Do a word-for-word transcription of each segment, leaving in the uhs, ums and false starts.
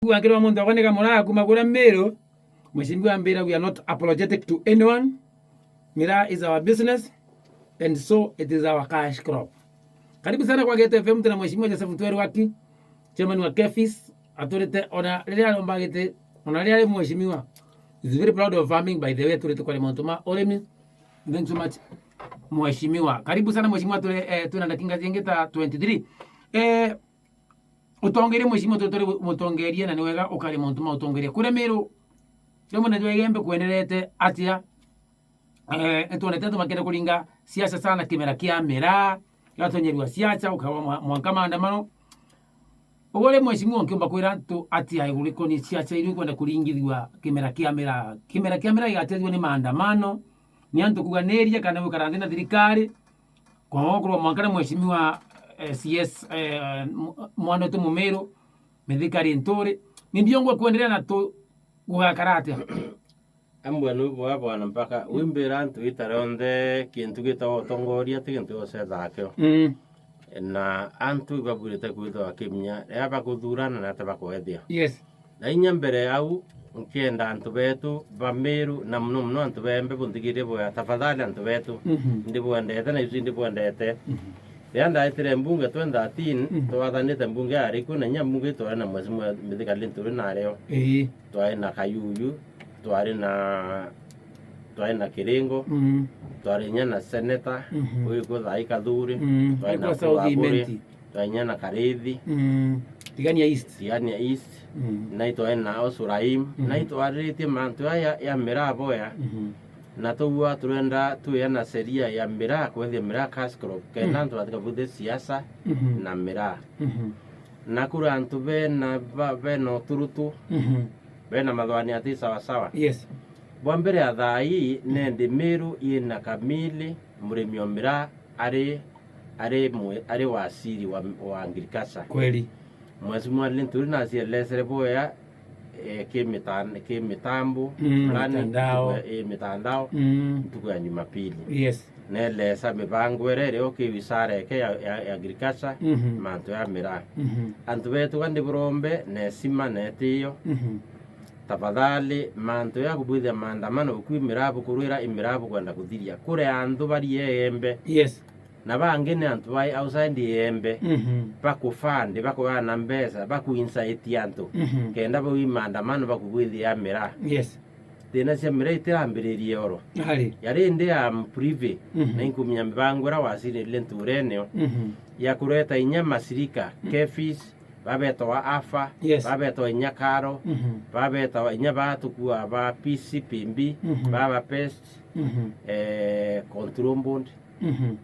Kuga nkirwa muntu akwa ni Kamura kuma kuria Meru, Mheshimiwa ambira, we are not apologetic to anyone. Miraa is our business and so it is our cash crop. Karibu sana kwa Geto F M, tuna Mheshimiwa Joseph Ntweru Waki, chairman wa KEPHIS, aturite ona riria aromba giti, ona riria ari mheshimiwa. He's very proud of farming, by the way, aturite kwa mauntu ma urimi. Thanks so much, Mheshimiwa. Karibu sana, Mheshimiwa, turi, eh, twina ndakika zingi ta twenty-three. Eh, Utongeria, mheshimiwa, turi, turi mutongeria, na ni wega ukaria mauntu ma utongeria. Kuria Meru, rimwe na jwa Igembe kwenderete atia? Eh, nitwonete antu makienda kuringa siasa sana kimera kia miraa, gigatonyerua siasa, ukaba mwa-, mwanka maandamano. Uguo ri, mheshimiwa, nkiumba kwira antu atia iguru rikoni siasa iria ikwenda kuringithua kimera kia miraa? Kimera kia miraa igatethua ni maandamano, ni antu kuganiria kana gwikara nthi na thirikari, kwa gukorwa mwanka na mheshimiwa, eh, C S, eh, mw-, mwana wetu Mumiru, Mithika Linturi, ni biongwa kuendelea na tu gugakara atia? Ambwe ni bwa bwana mpaka wimbira antu ita rionthe kintu gitawa utongoria ti kintu giosetha akio. Mm. Na antu ibabwirite kwithwa bakimenya riria bakuthurana na ata bakwethia. Yes. Na inya mbere au, nkienda antu betu ba Meru, na muno muno antu ba Embe, bunthikirie bwega, tafadhali antu betu. Mhm. Ndibwendete na isu ndibwendete. Mhm. Riria ndaetire mbunge twenty thirteen, mhm, twathanite mbunge yari ku, na inya mbunge twari na mheshimiwa Mithika Linturi nario. Ii. Twari na Kayuyu, twari na, twari na Kiringo, mhm, twari inya na senator, mhm, uyu ku thaa ii Kathuri, mhm, twari na South Kuwaburi. Imenti. Twainya na Karithi. Mm. Tigania East. Tigania East. Mm. Na itwae na Osuraim. Mhm. Na itwariritie mantu aya ya, ya miraa boya. Mhm. Na tugua turenda tuya na sheria ya miraa, kwethia miraa cash crop. Kenda, mhm, antu batikabuthie siasa, mhm, na miraa. Mhm. Na kura antu bena ba-, bena uturutu, mhm, bena mathwani ati sawa sawa. Yes. Bwa mbere ya thaa ii, nendi Meru ina kamili murimi o miraa ari, ari mwe-, ari waziri wa, wa agriculture. Kweli. Mheshimiwa Linturi nacielesere boya, eh, ki mitan-, ki mitambo, mm, fulani, mitandao. Ntuku ya, eh, mitandao, mm, ntuku ya Jumapili. Yes. Nelesa mibango iria irio ki wizara eke ya, ya, ya agriculture, mhm, mantu ya miraa. Mhm. Antu betu ga ndiburombe, nesima, netio. Mhm. Tafadhali, mantu ya kubwithia maandamano, bukui miraa bukurwira, i miraa bukwenda kuthiria. Kuri antu bari Igembe. Yes. Na bangi ni antu bai outside Igembe, mhm, bakufandi, bakuana mbeca, bakuincite antu, mhm, kenda bau i maandamano bakubwithia miraa. Yes. Thina cia miraa itirambiririe oro. Ari. Yari indi ya privy, mhm, na inkumenya mibango iria wacinirire nturene, mhm, ya kureta inya macirika, mm, KEPHIS, babetawa AFA, yes, babetawa inya KALRO, mhm, babetawa inya batukua ba P C P B, mhm, baba pest, mhm, eh, control board. Mhm.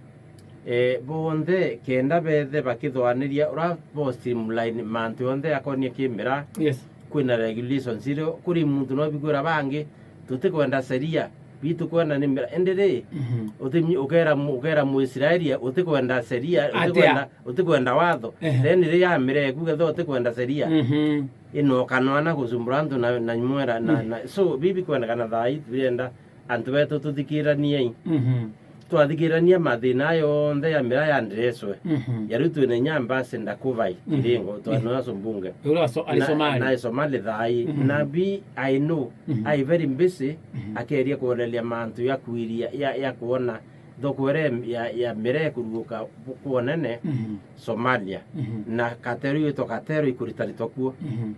Eh, bonthe kenda bethe bakithwaniria uria bo streamline mantu yonthe yakonie kimira. Yes. Kwina regulations irio kuri muntu no bigwira bangi, tutikwenda sheria, bitu kwenda ni mira. Indi ri, mhm, utimi-, ukera mu-, ukera Muisraeli utikwenda sheria, atia? Utikwenda, utikwenda watho. Ehe. Then ri ya mira ekuga tho utikwenda sheria. Mhm. Ino kanwana gucumbura antu na, na mwera na, mm, na, so bibi kwendekana thaa ii turienda antu betu tuthikiraniei. Mhm. Twathikirania mathina aya onthe ya mira yandreswe. Mhm. Ya riu twina inya ambassador Kuvai, mhm, Kiringo, twa, mhm, no aso mbunge. Ura so-, ari na, Somali. Na Somali thaa ii. Mhm. Na bi, I know, mhm, I very busy, mhm, akeria kuonereria mantu ya kwiria, ya, ya kuona thoko iria ya, ya mira ikuruguka bu-, kuonene, mhm, Somalia. Mhm. Na katero yitwa katero ikuritaritwa kuo. Mhm.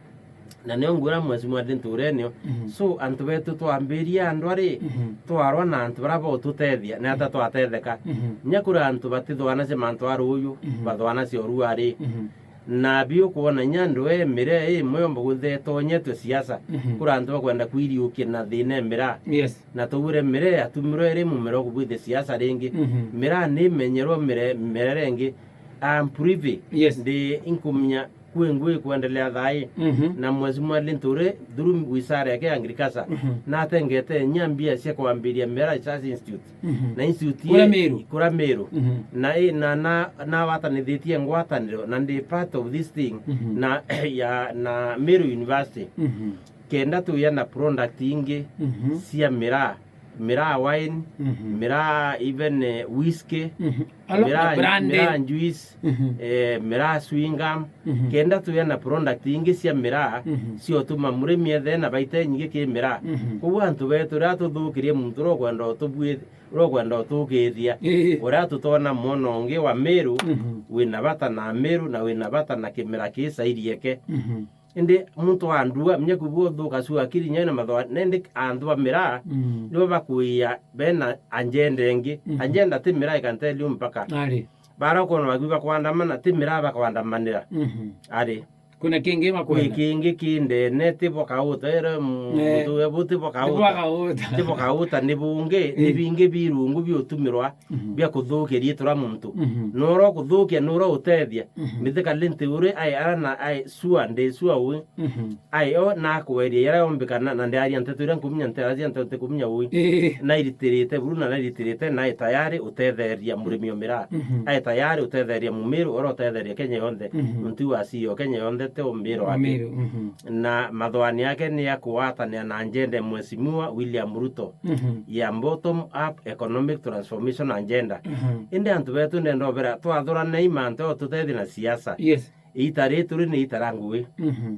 Na nio ngwira Mheshimiwa Linturi nio. Mhm. So, antu betu twambiria andwa ri, mhm, twarwa na antu baria baututethia, ni ata, mhm, twatetheka? Mhm. Nya kuri antu batithwanacia mantu a ruuju, mhm, bathwanacia urua ri. Mhm. Na biukwona nya andu e mire imwe yomba gwithia itonyetwe siasa, mhm, kuri antu bakwenda kwiriukia na thina e mira. Yes. Na tugure mire yatumirwe iri mumera ukubwithia siasa ringi. Mhm. Mira ni imenyerwe mire, mirere ingi. I'm privy. Yes. Ndi inkumenya kwi ngui ikwendelea thaa ii. Mhm. Na Mheshimiwa Linturi, through wizara yake ya agriculture, mhm, natengete inya mbia cia kwambiria Mira Research Institute. Mhm. Na institute kuria ii Meru. Kuria Meru. Mhm. Na i-, na, na, nawatanithitie ngwataniro, na ndi part of this thing, mhm, na, ya, na Meru University. Mhm. Kenda tuya na product ingi, mhm, cia miraa. miraa wine, Mhm. miraa even, eh, whisky, Mhm. Alo, miraa, na brandy. Miraa juice, Mhm. eh, miraa chewing gum. Mhm. Kenda tuya na product ingi cia miraa, Mhm. ciotuma murimi ethe na baita inyingi ki miraa. Mhm. Koguo antu betu, riria tuthukirie muntu uria ukwenda utubwi-, uria ukwenda utukithia, Ii. uria tutona mwono ungi wa Meru, Mhm. wina bata na Meru na wina bata na kimera ki sairieke. Mhm. Indi muntu wa ndua, menya kwigua uthuka cua akiri nyau na mathoa, na indi antu ba miraa, Mm. nibo bakuia bena agenda ingi. Mhm. Agenda ti miraa, I can tell you mpaka. Ari. Bara ukoona bakiuga kwandamana, ti miraa bakwandamanira. Mhm. Ari. Kwina kingi Kwi bakwenda. Kingi ki ndene, ti bo kauta, ira m-, Eh. mutu we bu ti bo Ti bo kauta. Kauta. Ti bo kauta, ni bungi, ni Eh. bingi birungu biutumirwa Mhm. bia kuthukiria tura muntu. Mhm. Nura ukuthukia, nura utethia. Mhm. Mithika linti uri, ai, ara na, ai, sua, ndi sua ui. Mhm. Ai, o, nakweria yara yombikana, na ndiaria nteto iria nkuminya, ntiaracia nteto ntikuminya ui. Ii. Nairitirite buru, na nairitirite, na ai tayari utetheria murimi o miraa. Mhm. Ai tayari utetheria mumiru, ora utetheria Kenya yonthe. Mhm. Muntu wa C E O Kenya yonthe, ti o miru Wa wake. Miru, mhm. Na mathoani yake ni ya kugwatanira na agenda ya Mheshimiwa William Ruto Mhm. ya bottom up economic transformation agenda. Mhm. Indi antu betu ndenda ubera, twathuranei mantu o tutethie na siasa. Yes. Iita ri turi ni iita ra ngui. Mhm.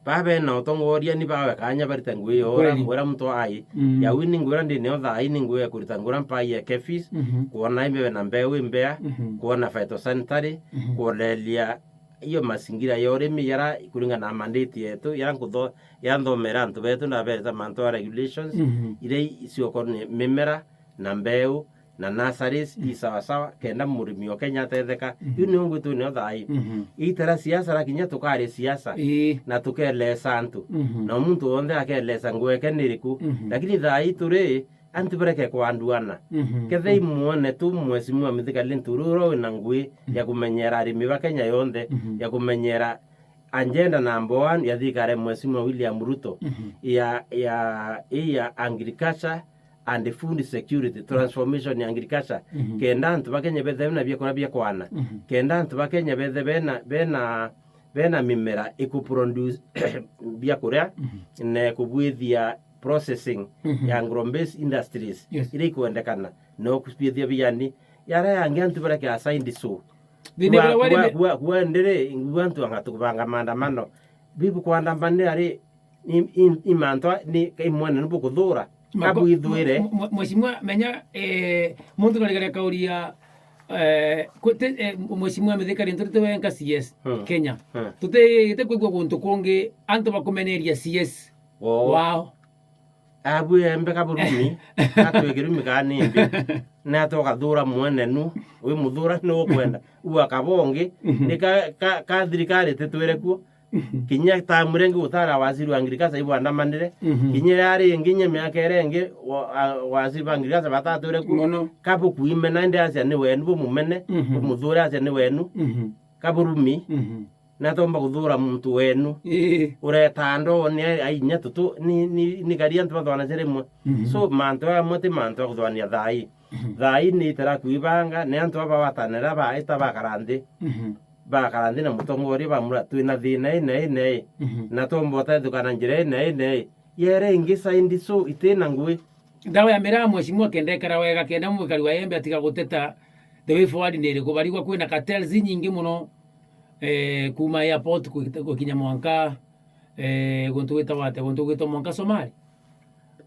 Baa bena utongoria ni bawe kanya barite ngui yo, ura, Kweli. ura muntu ai. Mm. Ya wini ngui ura ndi nio thaa ii ni ngui ya kurita ngui ura mpaie kefis, Mhm. kuona imbe na mbeu imbea, Mhm. kuona phytosanitary, Mhm. kuoneria iyo mazingira ya urimi yara kuringana na mandate yetu, yara nkutho-, yara nthomera antu betu, ndabereta mantu a regulations, Mhm. iria i-, iciokorwo ni mimera na mbeu na nurseries, i sawa sawa, kenda murimi o Kenya atetheka. Mhm. Iu nio ngwitu nio thaa ii. Mhm. Itara siasa, lakinya tukari siasa, Ii. na tukelesa antu. Mhm. Na muntu wonthe akelesa ngweke ni iriku. Mhm. Lakini thaa ii turi, antu bareke kwanduana. Mhm. Kethei mwone tu Mheshimiwa Mithika Linturi uria wina ngui ya kumenyera arimi ba Kenya yonthe, Mhm. ya kumenyera agenda number one ya thirikari ya Mheshimiwa William Ruto, Mhm. ya, ya, ya agriculture and food security, transformation ya agriculture, Mhm. kenda antu ba Kenya bethe bena biakuria bia kwana, Mhm. kenda antu ba Kenya bethe bena, bena, bena mimera ikuproduce biakuria Mhm. na kubwithia processing Mhm. ya agro-based industries Yes. iria ikwendekana, na ukubithia biani yara yangi antu bareke aside so. Thiina Kua, buria wari kua, ni- kua, kua ndiri, ngua antu anga tukubanga maandamano. Bibu kwandamanira ri, i, i, i mantu a, ni, i mwene ni bukuthura. Mako-, Kabwithwire. Mwe-, mwe-, Mheshimiwa, menya, eh, muntu narigare kauria, eh, ku-, te-, eh, Mheshimiwa Mithika Linturi ti wenka C S Hmm. Kenya. Hmm. Tutigite kwigua guntu kungi antu bakumeneria C S Oo. wao. Abu embe kaburumi, atwe kirumi ka nimbi. Nate ukathura mwene nu, wi muthura ni ukwenda. U akaba ungi, Mhm. ni ka, ka, ka thirikari titwire kuo. Mhm. Kinya ta murengi gutara waziri wa ngirikasa ibwandamanire. Mhm. Kinya yari ingi nye miaka iri ingi wa, a, waziri wa ngirikasa batatwire kuo. Mono. Kabu kuimena ndi acia ni wenu bumumene, Mhm. bumuthure acia ni wenu. Mhm. Kaburumi. Mhm. Natomba kuthura muntu wenu. Ii. Ureta ndoo ni ai-, ainya tutu, ni, ni, ni kari antu bathwanacire rimwe. Mhm. So, mantu amwe ti mantu a kuthwania thaa ii. Mhm. Thaa ii ni itara kuibanga, ni antu aba batanera baita bakara nthi. Mhm. Bakara nthi na mutongoria bamura, "Twina thina ii na ii na ii. Mhm. Na twomba utethukana njira ii na ii na ii." Yere ingi saindi so itina ngui. Ndawa ya miraa, Mheshimiwa, kenda ikara wega, kenda mwikari wa Embe atiga guteta the way forward ni iriku? Barigwa kwina cartels inyingi muno, eh, kuuma airport gwita-, gukinya mwanka, eh, guntu gwitagwa atia? Guntu gwitwa mwanka Somali.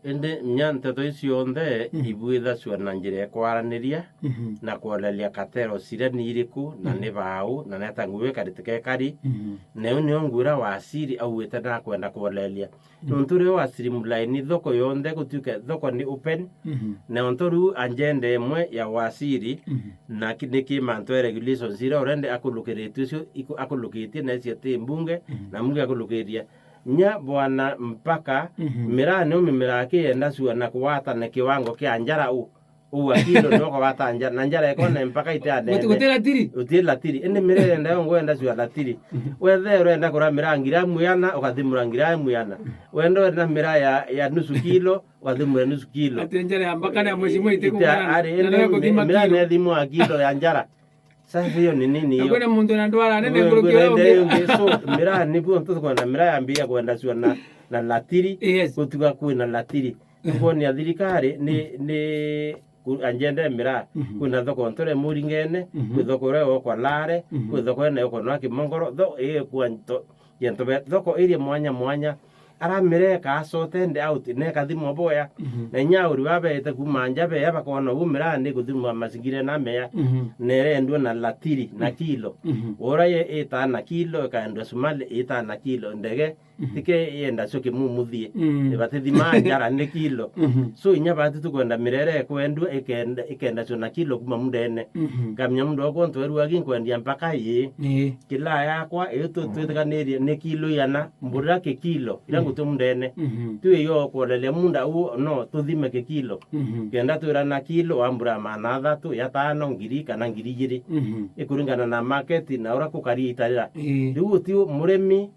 Indi nya nteto ici cionthe Mhm. ibwithacua na njira ya kwaraniria Mhm. na kwoneria cartels iria ni iriku na Mhm. ni bau na neta ngui ikari tikekari. Mhm. Na iu nio ngwira waziri augite nakwenda kwoneria. Mhm. Nontu riu wa streamline thoko yonthe gutuike thoko ni open, Mhm. na onto riu agenda imwe ya waziri, Mhm. na ki-, niki mantu ya regulations iria already akulukiritie icio iku-, akulukitie na icio ti mbunge, Mhm. na mbunge akulukiria. Nya bwana mpaka Mhm. miraa niu mimera akienda cua na kugwatana kiwango kia njara u. Uu akilo noko watanja, na njara ikona mpaka ite anene. Guti-, guti latiri? Uti latiri. Indi miraa irenda yo ngwenda cua latiri. Mhm. Wethe urenda kura miraa ngiramu iana, ukathimura ngiramu iana. Wenda urenda miraa ya, ya nusu kilo, ukathimura nusu kilo. Ati njara ya mpaka na Mheshimiwa ite Ite kugana, ari, na indi nayo kuthima miraa kilo. Nethimwa kilo ya njara. Sasa hiyo ni nini hiyo? Na kwina muntu na ndwara nene Ngwe-, nkuruki ngwenda uria ungi. Ungi. So, miraa nibu ntu kwenda miraa yambiria kwenda cua na, na latiri, Yes. gutuga kwina latiri. Ehe. Kuonia thirikari ni, ni ku-, anjende miraa. Mhm. Kwina thoko Ntore Muringene, Mhm. kwi thoko iria yokwa Lare, Mhm. kwi thoko ina yokwa nwa Kimongoro, tho-, ii kwa nto-, ya Ntube-, thoko iria mwanya mwanya. Ara miraa ika sorted out, na ikathimwa boya. Mhm. Na inya auri babeete kuuma nja beya bakona uu miraa ni kuthimwa mazingira na meya. Mhm. Na irendua na latiri, na Mhm. kilo. Mhm. Ura ye itaa na kilo, ikaendwa Sumali itaa na kilo. Ndege, Mhm. tike yenda cio kimumuthie. Mm. Batithimaa njara ni kilo. Mhm. So inya bati tukwenda miraa ikwendua, ikenda, ikenda cio na kilo kuma mundene. Mhm. Kamenya mundu okwa ntwerua agi nkwendia mpaka ii. Ii. Kila yakwa, ii tu-, twitikanirie ni kilo iana, mburira kikilo, ira Mm. ngutu mundene. Mhm. Tu iyo kuoneria munda uu, no, tuthime kikilo. Mhm. Kenda twira na kilo, wambura maana athatu, ya tano, ngiri kana ngiri ijiri. Mhm. Ikuringana na market na ura kukari itarira. Ii. Riu utiu murimi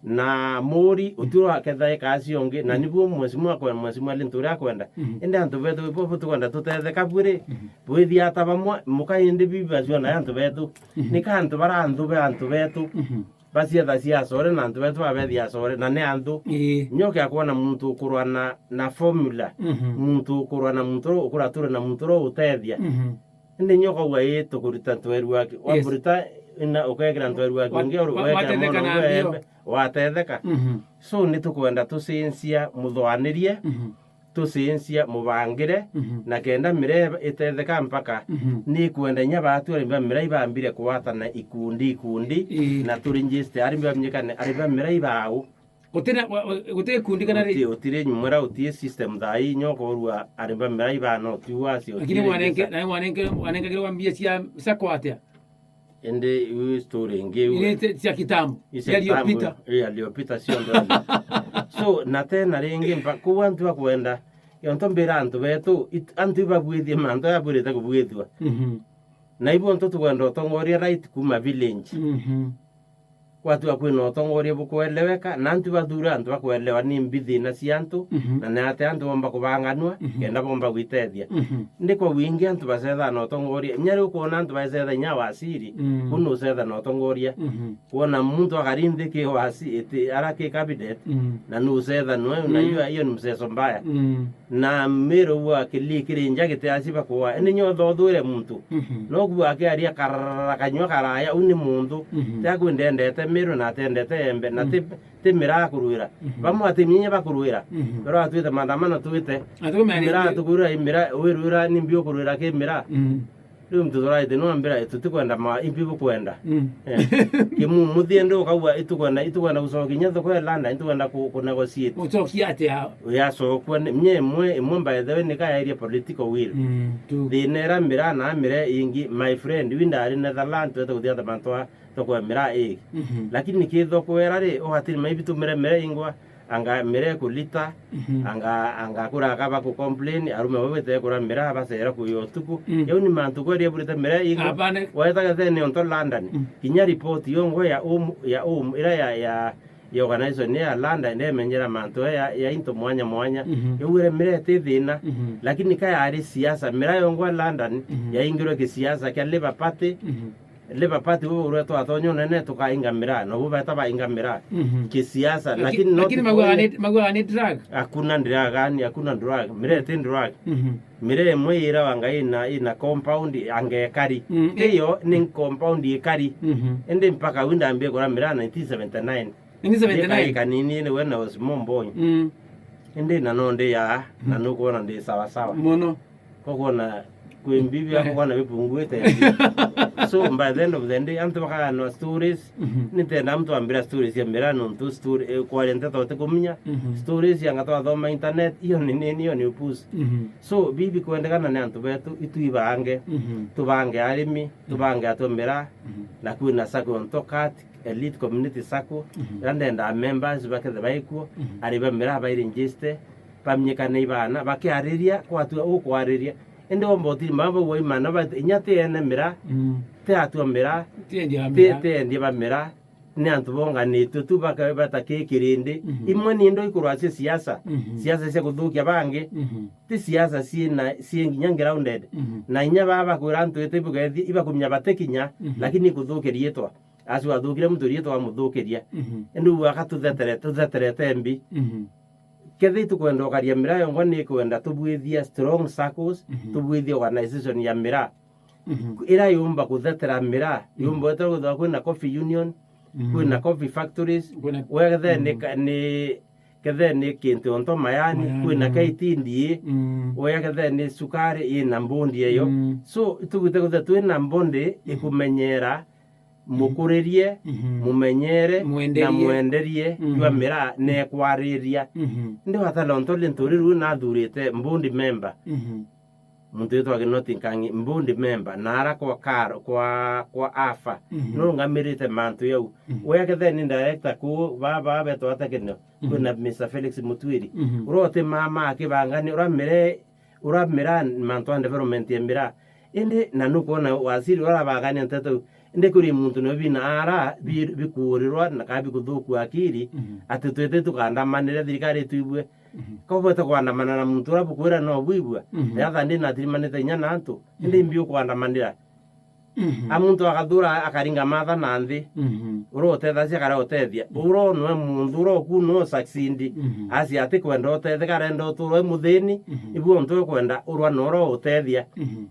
na muri, utiu aketha ika ciongi, na Mm. nibu mheshimiwa kwa mheshimiwa Linturi akwenda. Mhm. Indi antu betu bo, bo tukwenda tutetheka bwiri, Mhm. bwithia ata bamwe, muka indi bibi bacio na antu betu. Mhm. Nika antu bara antu be antu betu. Mhm. Bacietha cia core na antu betu babethia core, na ni antu. Ii. Nyoke akwona muntu ukurwa na, na formula, Mhm. muntu ukurwa na muntu ro, ukura ture na muntu ro utethia. Mhm. Indi nyoka uga ii tukuruta ntweru wake. Yes. Wakuruta ina ukekira ntweru wake Wa-, ungi, wa-, ukekira watetheka mwana na uwe mbio. Embe, watetheka. Mhm. So ni tukwenda tucincia muthwanirie. Mhm. Tucincia mubangire, Mhm. na kenda miraa itetheka mpaka Mhm. ni kwenda inya batu arimi ba miraa ibambire kugwatana ikundi ikundi, Ii. na turegister arimi bamenyekane arimi ba miraa ibau. Gutina, wa, wa, guti gikundi kana ri? Uti-, utiri nyumwera uti system thaa ii nyoka urua arimi ba miraa ibana utiu wacio. Lakini utiri mwanenke, register. Nawe mwanenke, mwanengagirwa mbia cia sacco atia? Indi iu story ingi iu. Ile cia kitambo. Ici ya kitambo, iliyopita. Ii, yaliyopita cionthe. So, na tena ringi mpa-, kuu antu bakwenda, yonto mbira antu betu, it-, antu ibabwithie mantu aya bwirite kubwithua. Mhm. Na ibu antu tukwenda utongoria right kuma village. Mhm. Gwatua kwina utongoria bukweleweka, na antu bathura antu bakwelewa ni mbi thina cia antu, Mhm. na ni atia antu bomba kubanganua, Mhm. kenda bomba gwitethia. Mhm. Ndi kwa wingi antu bacethaa na utongoria. Inya riu kwona antu baicetha inya wasiri, Mm. kuu nucetha na utongoria. Mhm. Kwona muntu akari nthi ki wasi-, iti, ara ki cabinet, Mm. na nucetha nwe, na Mm. iyo, iyo ni mseso mbaya. Mm. Na Miru uu akili kiri nja giti aci bakua. Indi nyo thothwire muntu. Mhm. Noku akiaria karara kanyua karaya, uu ni muntu. Mhm. Ti aku ndendete Miru na atendete Embe, na ti, Mhm. ti miraa kurwira. Mhm. Bamwe ati minya bakurwira. Mhm. Pero atwite maandamano twite. Atukumenya ni miraa tukurwira, i miraa, wirwira ni mbi ukurwira ki miraa. Mhm. Riu muntu turaite no ambira tutikwenda ma imbi bukwenda. Mm. Eh. Kimumu thie ndi ukauga itukwenda, itukwenda gucokia inya thoko ya London, itukwenda ku, ku negotiate. Gucokia atia? Yacokua ni, nye imwe, imwe by the way ni kaeria political will. Mm, tu. Thina ira miraa na miraa ingi, my friend, wi ndari Netherlands, twete guthia ta mantu a thoko ya miraa ii. Mhm. Lakini ki thoko era ri, ugatiri maibi tumire miraa ingwa, anga miraa ikulita, Mhm. anga, anga kura akaba ku complain, arume bau betekura miraa bacera kuya utuku. Mm. Yau ni mantu kweri eburite miraa ingo. Abane. Weta gethene onto London. Mm. Kinya report yongo ya um, ya um, ira ya, ya, ya organization ya London, ndemenyera mantu ya, ya into mwanya mwanya. Mhm. Yau ire miraa ti thina. Mhm. Lakini ka yari siasa, miraa yongo ya London, Mhm. yaingirwe kisiasa kia Labour Party. Mhm. Labour Party uu uria twatonya unene tukainga miraa, nobu beta bainga miraa. Mhm. Kisiasa, Laki-, lakini not lakini maugaga ni, maugaga ni drug? Hakuna drug, yani, hakuna drug. Miraa ti drug. Mhm. Miraa imwe irawa anga ina, ina compound anga ikari. Mm, Iyo ni compound ikari. Mhm. Indi mpaka uu ndambia kura miraa nineteen seventy-nine. Nineteen seventy-nine? Ndi kaika kanini ni when I was small boy. Mm. Indi na no ndi ya, na Mm. nukwona ndi sawa sawa. Mono. Koguo na kwi mbibi, koguo na bipunguite. So, by the end of the day, antu bakaganwa stories. Mhm. Nitenda mtu ambira stories cia miraa nontu story, eh, kwaria nteto utikumenya. Mhm. Stories anga twathoma internet, iyo ni nini, iyo ni upuzi. Mhm. So, bibi kwendekana ni antu betu, itu ibange. Mhm. Tubange arimi, Mhm. tubange atwe miraa, Mhm. na kwina sacco onto kat, Elite Community Sacco, Mhm. ira ndendaa members bakethe baikuo, Mhm. ari ba miraa bai register, bamenyekane ibana, bakiariria, kwatua ukwariria. Indi omba utiri mama bau waimana, ba-, inya ti ene miraa, Mm. ti atua miraa, Ti endia ba ti, miraa. ti endia ba miraa, ni antu bonganitwe tu baka-, bataki kirindi. Mhm. Imwe ni indo ikurwa cia siasa, Mhm. siasa cia kuthukia bangi, Mhm. ti siasa ciina, cii nginya grounded. Mhm. Na inya baba bakwira antu iti bugethi, ibakumenya batikinya, Mhm. lakini ikuthukia riitwa. Acio athukire muntu riitwa amuthukiria. Mhm. Indi uu akatuthetere-, tutheterete mbi. Mhm. Kethira itukwenda ukaria miraa yongwa, ni kwenda tubwithie strong circles, Mhm. tubwithie organization ya miraa. Mhm. Ira yumba kuthetera miraa, Mhm. yumba wetera kwithirwa kwina coffee union, Mhm. kwina coffee factories, Kwina wekethira ni Mhm. ka-, ni, kethira ni kintu onto mayani, Mayani, kwina mhm. K T D A, Mm. wekethira ni sukari, ina mbondi eyo. Mm. So, itubwite kwithirwa twina mbondi Mhm. ikumenyera, mukuririe, Mhm. mumenyere, na Mwenderie. mwenderie Mhm. jwa miraa na ekwariria. Mhm. Ndi watala onto ri nturi riu nathurite mbundi memba. Mhm. Muntu witwa Kinoti Nkangi, mbundi memba, na ara kwa karo, kwa, kwa afa. Mhm. Nurungamirite mantu yau. Mhm. Uya ketheni director ku, baba betwa atekene, Mhm. kwina Mister Felix Mutwiri. Mhm. Ura uti mama akibangani, ura mire uramira mantu a development ya miraa. Indi na nukwona waziri urabagania nteto iu. Indi kuri muntu no bina ara bi-, bikuurirwa na kana bikuthukua akiri, Mhm. ati twite tukandamanire thirikari itwibue. Mhm. Ka ubwete kwandamana na muntu ura bukwira no bwibua? Mhm. Yatha ndi natirimanite inya na antu. Indi Mhm. mbi ukwandamanira. Mhm. A muntu akathura akaringa matha na nthi. Mhm. Ura utethacia kara utethia. Mhm. Ura unwe muntu ura uku no succeed. Mhm. Acia ati kwenda utetheka, arenda uturwe muthini. Mhm. Ibu untu ukwenda urwa no ura utethia. Mhm.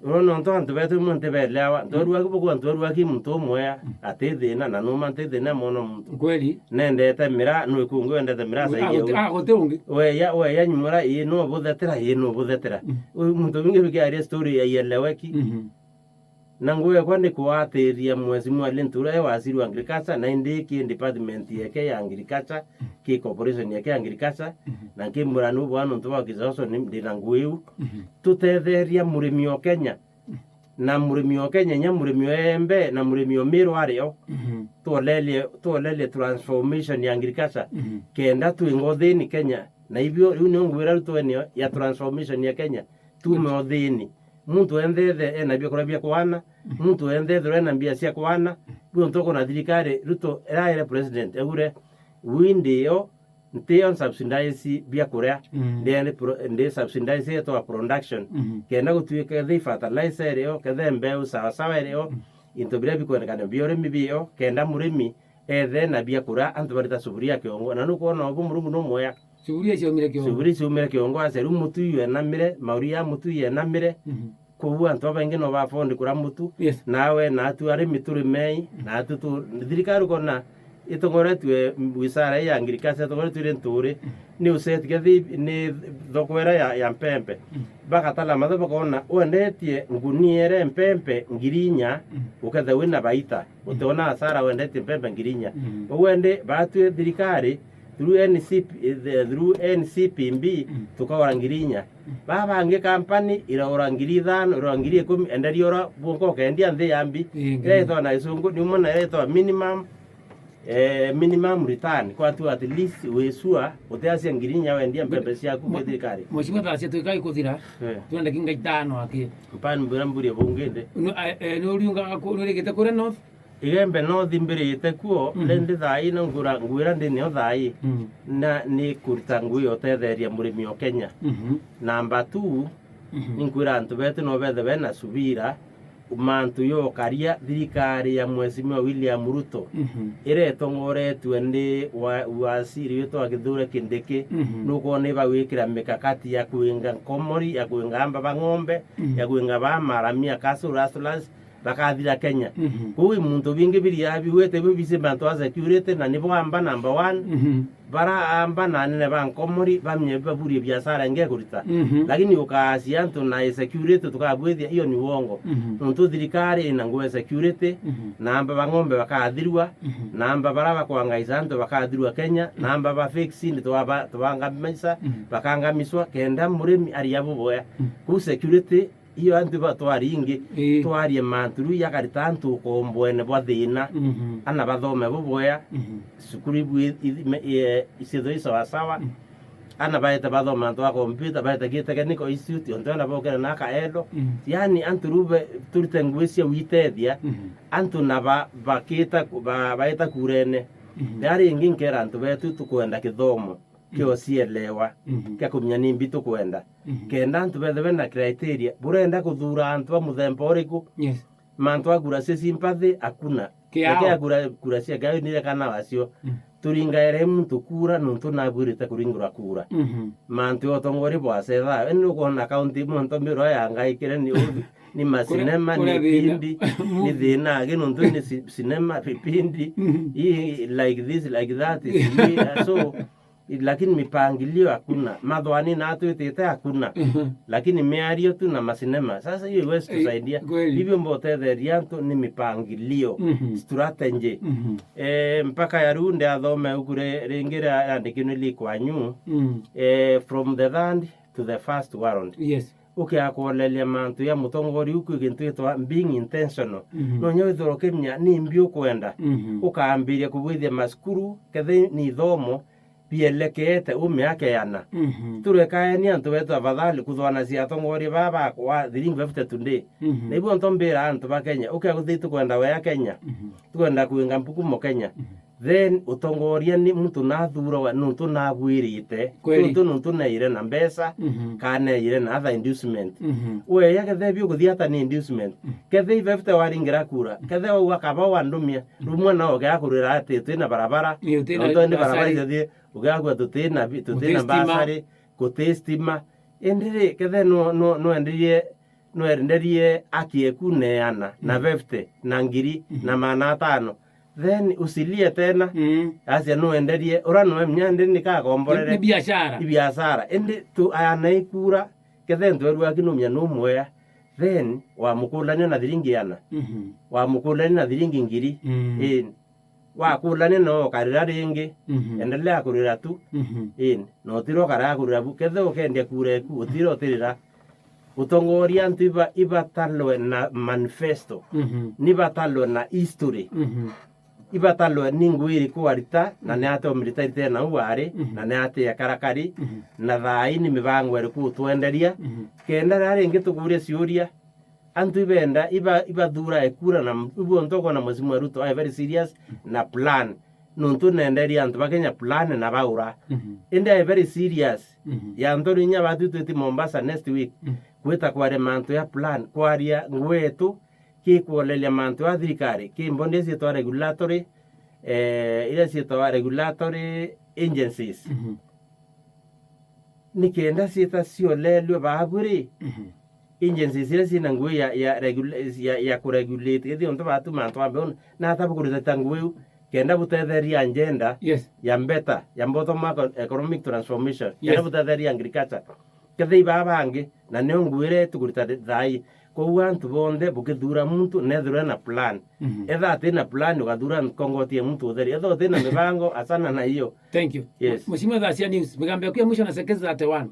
Ura nontu antu betu imwe ntibelewa. Mhm. Ntwarua ki buku, ntwarua ki muntu umwe ya. Mhm. Ati thina, na numa nti thina mono muntu. Kweli. Nendete miraa, nwi kungi wendete miraa Gu-, zaidi ah, ya guti-, uyu. Ah, guti ungi. Weya, weya nyumura, ii no buthetera, ii no buthetera. Mhm. Uyu muntu wingi rukiaria story ya ieleweki. Mhm. Na ngugi ekwa ni kuatiria Mheshimiwa Linturi e waziri wa agriculture, na indi ki department yeke ya agriculture, ki corporation yeke ya agriculture, Mhm. na nkimwira ni ubwa nontu bwa kisoso ni ndina ngugi iu. Mhm. Tutetheria murimi o Kenya, na murimi o Kenya, nya murimi o embe, na murimi o Meru ari o. Mhm. Tuolerie, tuolerie transformation ya agriculture. Mhm. Kenda twinga uthini Kenya, na ibio, riu nio ngwira riu twenio ya transformation ya Kenya, tume uthini. Muntu wenthe ethe ena biakuria bia kwana, Mhm. muntu wenthe ethirwe ena mbia cia kwana, Mhm. biontu kuna thirikari, Ruto iraire president, augire, "Wi ndi yo, nti yo nsubsidize biakuria, Mhm. ndi, ndi pro-, ndi subsidize yetwa production." Mhm. Kenda gutuike thi fertilizer iri yo, kethe mbeu sawasawa iri yo, Mhm. into biria bikwendekana bia urimi bi yo, kenda murimi ethe na biakuria, antu barita sufuria kiongo. Na nukwona ubu Murungu numwea. Sufuria ciaumire kiongo. Sufuria ciaumire kiongo, acia riu mutu ienamire, mauri ya mutu ienamire. Mhm. Koguo antu babaingi no bafondi kura mutu. Yes. Nawe, natu arimi turimei, Mhm. natu tu, thirikari ukona itongoretue, wizara ii ya agriculture itongoretue iri Nturi, Mhm. ni usetige thi, ni thoko ira ya, ya mpempe. Mhm. Bagatala matho bakona, wendetie ngunia iri mpempe ngiri inya, Mhm. uketha wina baita. Mhm. Utiona hasara wendetie mpempe ngiri inya. Mhm. Koguo indi batue thirikari, through N C P, eh, the, through N C P B, Mm. tukagura ngiri inya. Mm. Baba bangi kampani iraura ngiri ithano, iraura ngiri ikumi, enderia ura bwonka ukendia nthi ya mbi. Ii, ngiri. Iria itwa na gisungu, ni umwe na iria itwa minimum, eh, minimum return. Kwa tu at least wisua, utiacia ngiri inya wendia mbembe ciaku ki thirikari. Mheshimiwa, thaa cia tuika ikuthira, eh, twende kinga itano aki. Mpani mbura mburia bunginde. No, eh, eh, ni uriunga ku-, ni urigite kuria North? Igembe no thimbirite kuo, mhm, rindi thaa ii no ngura, ngwira ndi nio thaa ii. Mm. Na ni kuruta ngugi ya utetheria murimi o Kenya. Mhm. Namba two, mhm, ni nkwira antu betu no bethe bena subira, mantu yokaria thirikari ya Mheshimiwa William Ruto, mhm, iria itongoretue ni wa-, waziri witwa Kithure Kindiki, mhm, nukwona ibagwikira mikakati ya kwinga nkomori, ya kwinga amba ba ng'ombe, mhm, ya kwinga ba maramia, cattle rustlers, bakathira Kenya. Mhm. Kuu i muntu bingi biria bigwite biu bici mantu a security, na nibo amba number one. Mhm. Bara amba na anene ba nkomori bamye baburie biashara ingi ekurita. Mhm. Lakini ukaacia antu na security tukabwithia, iyo ni uongo. Mhm. Nontu thirikari ina ngugi ya security, mhm, na amba ba ng'ombe bakathirua, mhm, na amba bara bakwangaisa antu bakathirua Kenya, mhm, na amba ba fake seed twaba-, twangamisa, mhm, bakangamicwa, kenda murimi aria buboya. Mhm. Kuu security iyo antu ba twaringi, ii, twarie mantu riu yakarita antu ukomboene bwa thina. Mhm. Ana bathome buboya, mhm, cukuru ibu i-, i-, me-, e, icietho i sawasawa. Mhm. Ana baete bathoma antu a computer, baete ki technical institute, ontu ana bokera na akaelo. Mhm. Yani antu riu be-, turite ngugi cia gwitethia, mhm, antu na ba-, bakita ku-, ba-, baeta kurene. Mhm. Na ringi nkera antu betu tukwenda kithomo. Mm. Kia ucielewa, mhm, kia kumenya ni mbi tukwenda. Mhm. Kenda antu bethe bena criteria, burenda kuthura antu ba muthemba uriku? Yes. Mantu a kura cia sympathy, hakuna. Kiao. Lakini a kura, kura cia Ngai nire kana wacio. Mm. turingaire muntu kura nontu nabwirite kuringirwa kura. Mhm. Mantu ya utongoria bwa setha, eni nukwona kaunti imwe ntombirwa yangaikire ni u-, ni masinema, kuria ni thina. Pindi, ni thina, aki nontu ni si-, sinema, vipindi, Mhm. i, like this, like that, sijui, so, lakini mipangilio hakuna. Mathwani natwitite hakuna. Mhm. Lakini miario tu na masinema. Sasa hiyo iwezi Eh, tusaidia. Kweli. Hivyo mbo utetheria antu ni mipangilio, Mhm. strategy. Mhm. Eh, mpaka ya riu ndiathome uku ri-, ringi ria-, riandikirwe ni Lee Kuan Yew. Mm. Eh, from the third to the first world. Yes. Ukiakoleria mantu ya mutongoria uku gintu gitwa being intentional. Mhm. No nya withirwa ukimenya ni mbi ukwenda. Mhm. Ukambiria kubwithia masukuru, kethe ni ithomo, bielekete u miaka iana. Mhm. Turekaeni antu betu afadhali kuthwanacia atongoria baa bakwa thiringi fifty today. Mhm. Na ibu nto mbira antu ba Kenya, ukia guthi tukwenda wea Kenya. Mhm. Tukwenda kuinga mpukumo Kenya. Mhm. Then utongoria ni muntu nathurawa nuntu nabwirite. Kweli. Nuntu, nuntu neire na mbeca, Mhm. kana neire na other inducement. Mhm. Weya kethe bi ukuthi ata ni inducement. Mhm. Kethe i fifty waringira kura. Kethe wau akaba wandumia. Rumwe no ugiakurira ati twina barabara. Ii, utina Nontu ni barabara basari. Icio thi, ugiakua tutina bi-, tutina Guti stima. Basari, guti stima. Indi ri, kethe no, no, no enderie, no enderie aki eku neana, na Mm. fifty, na ngiri, Mhm. na maana atano. Then usilie tena, Mm. acia no enderie, ura no emnya ndi ni kakomborere. Ni, ni biashara. I biashara. Indi tu ayana ikura, kethe ntwerua kinumia no mwea. Then wamukulania na thiringi ana. Mhm. Wamukulania na thiringi ngiri. Mm. Ii. Wakulania no ukarira ringi, Mhm. endelea kurira tu. Mhm. Ii, no utiro ukara kurira bu. Kethe ukendia kura eku, utiro utirira. Utongoria antu iba-, ibatalwe na manifesto. Mhm. Nibatalwe na history. Mhm. Ibatalwe ni ngui iriku warita, na Mhm. ni ate umirita rite na u wari, Mhm. na ni ate akarakari, Mhm. na thaa ii ni mibango iriku utwenderia. Mhm. Kenda riria ringi tukuria ciuria, antu ibenda, iba-, ibathura ekura na m-, ibu ntu ukona Mheshimiwa Ruto ae very serious na plan. Nuntu nenderia antu ba Kenya plan na baura. Mhm. Indi ae very serious. Mhm. Ya ntoru inya batu twiti Mombasa next week. Mhm. Gwita kwaria mantu ya plan, kwaria ngwetu, ki kuoleria mantu ya thirikari, ki mbondi ciitwa regulatory, eh, iria ciitwa regulatory agencies. Mhm. Nikenda ciita ciolelue baabu ri, Mhm. agencies iria ciina ngui ya, ya regula-, ya, ya kuregulate, ithi untu batuma antu ambe un-, na ata bukurita ngui iu, kenda butetheria agenda Yes. ya better, ya bottom up economic transformation, kenda Yes. butetheria agriculture. Kethei baa bangi, na nio ngui iria tukurita thi-, thaa ii. Kwou antu bonthe bukithura muntu, nethirwe na plan. Mhm. Etha ati na plan, ukathura nkongoti ya muntu utheri. Etha uti na mibango, achana na hiyo. Thank you. Yes. Mheshimiwa Thacia News, migambo yaku ya mwisho na seconds thirty-one.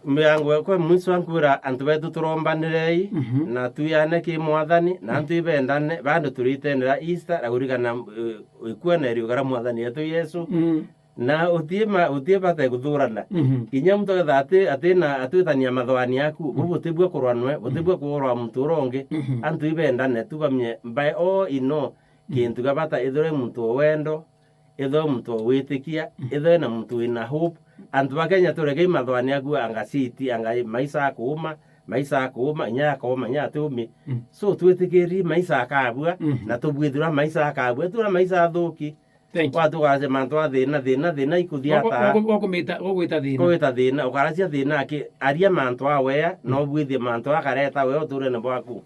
Mibango yakwa ya mwisho nkwira antu betu turombanirei, Mhm. na tuyane ki mwathani, na Mhm. antu ibendane, bado turitenera Easter, na kurigana, eh, ikua na iriuga ria mwathani yetu Yesu. Mhm. Na utie ma-, utie bata ya kuthurana. Mhm. Kinya muntu aketha ati, ati na atwitania mathwani yaku, Mhm. bu butibua kurwa nwe, butibua Mhm. kurwa muntu uria ungi. Mhm. Antu ibendane tu bamye, by all in all, Mhm. kintu kia bata ithirwe muntu o wendo, ithirwe muntu o gwitikia, Mhm. ithirwe na muntu wina hope. Antu ba Kenya turekei mathwani yaku anga city, anga maisha akuuma, maisha akuuma, inya akuuma, inya atiumi. Mhm. So twitikirie maisha akabua, Mhm. na tubwithirwa maisha akabua. Tura maisha athuki, Thank you. Watu ukararacia mantu a thina, thina, thina ikuthia Wa-, wa-, ata? wa-, wa kumita, wa gwita thina. Kugwita thina, ukaracia thina aki, aria mantu a wea, na Mm. ubwithie mantu akareta wea uturene bwaku.